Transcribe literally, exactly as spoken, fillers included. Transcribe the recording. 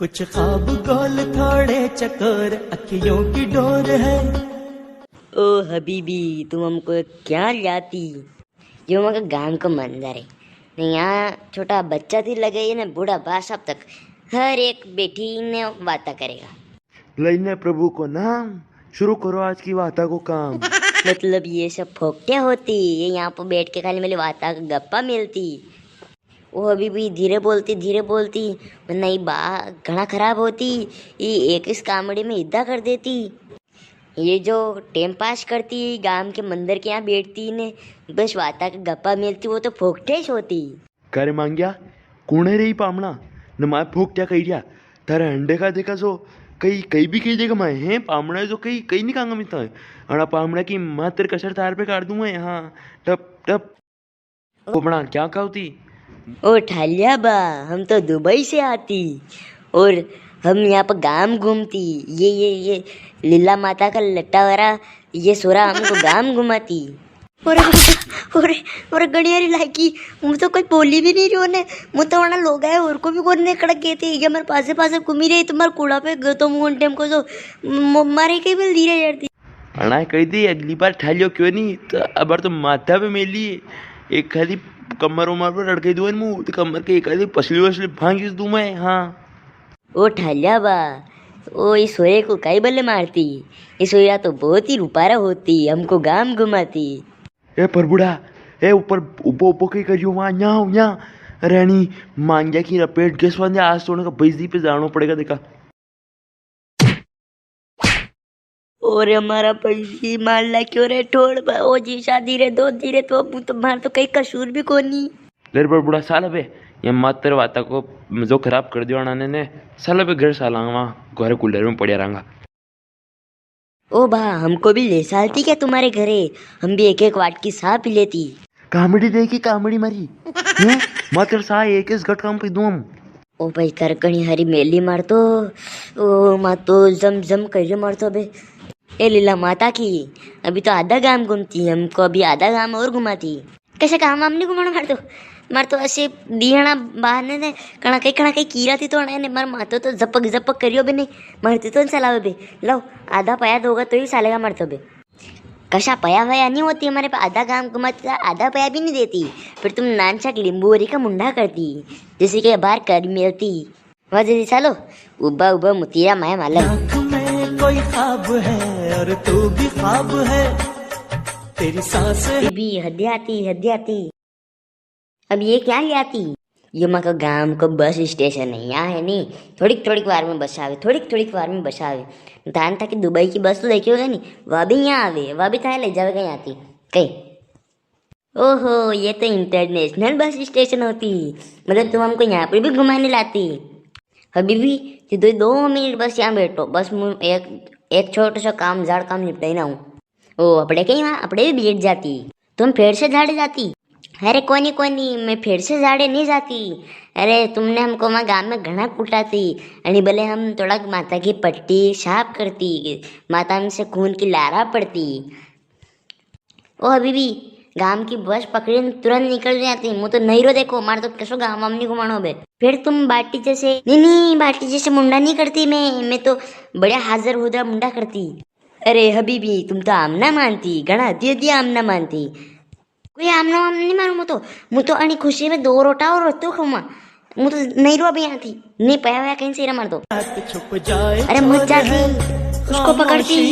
कुछ ख्वाब गोल थोड़े चकोर, अखियों की डोर है। ओ हबीबी, तुम हमको क्या लाती? यो मका गांव का मंदिर है ने, यहाँ छोटा बच्चा थी लगे ने बूढ़ा बासाब तक हर एक बैठी ने वाता करेगा। लईने प्रभु को नाम, शुरू करो आज की वाता को काम। मतलब ये सब फोकटिया होती, ये यहाँ पे बैठ के खाली मेरी वाता का गप्पा मिलती। ओ हबीबी, धीरे बोलती, धीरे बोलती, वरना ई बा घणा खराब होती, ई एक इस कामड़ी में इद्दा कर देती। ये जो टेम पास करती, गांव के मंदिर के यहाँ बैठती ने बस वाता के गप्पा मिलती, वो तो फोकटे स होती। का रे मांग्या, कुण है रे ई पामणा? न माय फोकट्या कही रिया, थारे हंडे का देखा सो, कई, कई भी कही देगा माय, हैं पामणा है जो कई, कई नी कांगा मिता है। अणा पामणा की मात्र कसर थार पे काट दूंगा, हाँ, टप, टप। ओ बना क्या कहती? ओ ठालिया बा, हम तो दुबई से आती और हम यहाँ पर गांव घूमती। ये, ये, ये लीला माता का लट्टा वाला ये सोरा हमको गांव घुमाती। ओरे, ओरे, ओरे गणियारी लागी, मु तो कोई बोली भी नी रियो ने। मु तो वणा लोग आए और को भी कोने कड़क गए थे, ये मारे पासे पासे घूमी रही, तुम्हारे कूड़ा पे गयो तो मुंह टेम को तो म-, मारे के बिल धीरे यार। अणा कही दी, अगली बार ठालियो क्यों नी, तो अबार तो माथा पे मेली है। एक खाली कमर उमर पर रड़के दूं मु, तो कमर के एक खाली पसली वसली भांगी दूं मैं, हाँ। ओ ठाल्या बा, ओ इस सोरे को काई बल्ले मारती? इस सोरा तो बहुत ही रुपारा होती, हमको गांव घुमाती। ए परबुड़ा, ए ऊपर उबो उबो कई करियो वहां, न्याव, न्या। अरे अणी मांग्या की रपेट गैस वाले आज तो उनका बैजी पे जानो पड़ेगा, देखा। ओरे मारा पैसी मार ला क्यों रे ठोड़ बा-, ओ जी शादी रे दो धीरे तो अबू तो मार तो कई कसूर भी कोनी। ले रे बड़बुड़ा साल अबे, ये मातर वाता को मजो खराब कर दियो अणाने ने, साल अबे घर सालांगा वहाँ, घरे कूलर में पड़िया रांगा। ओ बा, हमको भी ले सालती क्या तुम्हारे घरे, हम भी एक एक वाटकी सा पी लेती। कामड़ी देखी कामड़ी मारी, हैं? मातर सा एक इस घटका में पी दूं हम। ओ भाई, तार कणी हरी मेली मार तो, ओ मातो जम जम करियो मार तो बे। ए लीला माता की, अभी तो आधा गांव घूमती, हमको अभी आधा गांव और घुमाती। कैसे गांव वाम नी घुमाना मार तो, मार तो ऐसे दिहना बाहर ने, ने कणा कई, कणा कई कीरा थी तो ने, मार मातो तो जपक जपक करियो बे ने, मारती तो नी चलावे बे। लो, आधा पया दोगा तो ही सालेगा मार तो बे। कशा पया वया नी होती हमारे पे, आधा गांव घुमाती था, आधा पया भी नी देती। फिर तुम नानशा के लींबू वरी का मुंडा करती, जैसे कि बाहर कर मिलती। वाह जी, चालो, उबा उबा मुतीरा माया मालम। आँख में कोई ख्वाब है और तू भी ख्वाब है, तेरी सांसें भी हद्याती, हद्याती। अब ये क्या ले आती? ये माका गांव को बस स्टेशन है, यहाँ है नी, थोड़ीक थोड़ीक वार में बस आवे, थोड़ीक थोड़ीक वार में बस आवे। थाने थाकी दुबई की बस तो देखी होगा नी, वा भी यहाँ आवे, वा भी थाने ले जावेगा यहाँ थी। कई, ओहो, ये तो इंटरनेशनल बस स्टेशन होती, मतलब तुम हमको यहाँ पर भी घुमाने लाती। अभी भी ये दो, दो मिनट बस यहाँ बैठो, बस मु एक, एक छोटो सो काम, झाड़ काम निपटाई ना हूँ। ओ, अपड़े कई वहाँ, अपड़े भी बैठ जाती। तुम फेर से झाड़े जाती? अरे कोनी, कोनी, मैं फेर से झाड़े नी जाती। अरे, तुमने हमको वहाँ गांव में घणा कूटा थी। अणी बले हम थोड़ा माता की पट्टी साफ करती, माता में से खून की लारा पड़ती। ओ हबीबी, गांव की बस पकड़ी ने तुरंत निकल जाती। मु तो नी रो, देखो, मारे तो कसो गांव वाम नी घुमानो बे। फिर तुम बाटी जैसे, नी, नी, बाटी जैसे मुंडा नी करती मैं, मैं तो बढ़िया हाजर हुजरा मुंडा करती। अरे हबीबी, तुम तो आमना मानती, घणा हदी हदी आमना मानती। कोई आमना वामना नी मानू, मु तो, मु तो अणी खुशी में दो रोटा और रोटो खाऊंगा। मु तो नी रो अबे यहाँ थी, नी पया वया कहीं से रे मार तो। अरे मत जाती, उसको पकड़ती।